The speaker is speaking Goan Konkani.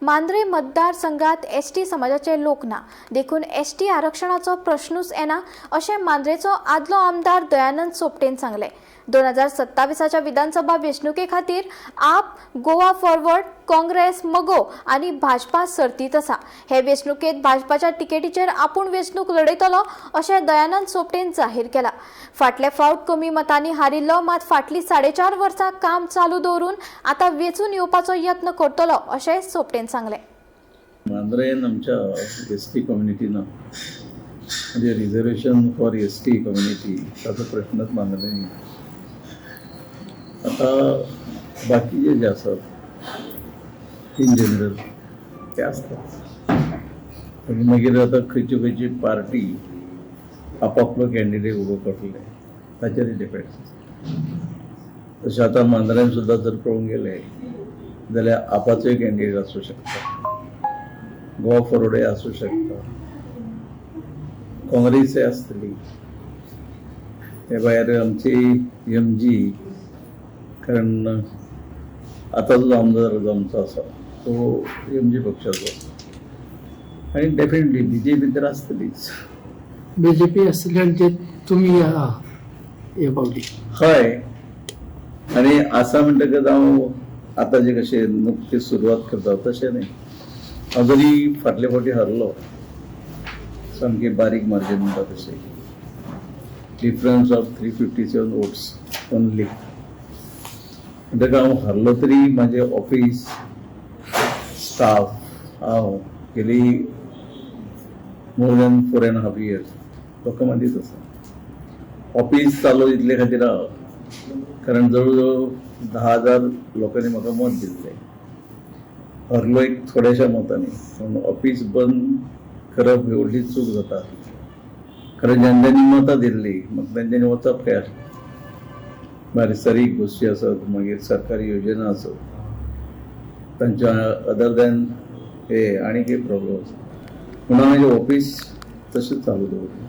मांद्रे मतदारसंघात एसटी समाजाचे लोक ना, देखून एसटी आरक्षणाचो प्रश्नूच येना अशें मांद्रेचो आदलो आमदार दयानंद सोपटेन सांगलें. 2027च्या विधानसभा वेंचणुके खातीर आप, गोवा फॉरवर्ड, काँग्रेस, मगो आनी भाजपा सर्तीत आसा. हे वेंचणुकेत भाजपाच्या तिकेटीचेर आपूण वेंचणूक लढयतलो अशें दयानंद सोपटेन जाहीर केला. फाटले फावट कमी मतांनी हारिल्लो, मात फाटलीं 4.5 वर्सां काम चालू दवरून आतां वेंचून येवपाचो यत्न करतलो अशें सोपटेन सांगलें. मांद्रेन आमच्या एस टी कम्युनिटी ना, म्हणजे रिझर्वेशन फॉर एसटी कम्युनिटी, ताचो प्रश्नच मांद्रेन. आतां बाकीचे जे आसात, इन जनरल ते आसतात आनी मागीर आतां खंयची खंयची पार्टी आपापलो कॅन्डिडेट उबो करतले ताचेर डिपेंड. तशें आतां मांद्र्यान सुद्दां जर पळोवंक गेले जाल्यार आपाचोय कॅन्डिडेट आसूं शकता, गोवा फॉरवर्डय आसूं शकता, काँग्रेसय आसतली, ते भायर आमची एमजी, कारण आतां जो आमदार जो आमचो आसा तो एमजी पक्षाचो आनी डेफिनेटली बीजेपी तर आसतलीच. बीजेपी आसतली आनी जे तुमी आहा हे फावटी? हय, आनी आसा म्हणटकच हांव आतां जे कशें नुकती सुरवात करता तशें न्ही. हांव जरी फाटले फावटी हरलो सामकी बारीक मार्जीन म्हणटा तशें, difference of 357 votes only, म्हणटकच हांव हरलो तरी म्हाजें ऑफीस स्टाफ हांव गेली more than 4.5 years लोकां मदींच आसा. ऑफीस चालू इतले खातीर आहा, कारण जवळ जवळ 10,000 लोकांनी म्हाका मत दिल्लें. हरलो एक थोड्याशा मतांनी, पूण ऑफीस बंद करप ही व्हडली चूक जाता, कारण ज्यांच्यानी मतां दिल्लीं मग तेंच्यांनी वचप खंय आसलें? बारीक गोश्टी आसत, मागीर सरकारी योजना आसत, तांच्या अदर दॅन हे आनी एक प्रॉब्लम आसा, म्हणून हांवें ऑफीस तशेंच चालू दवरलें.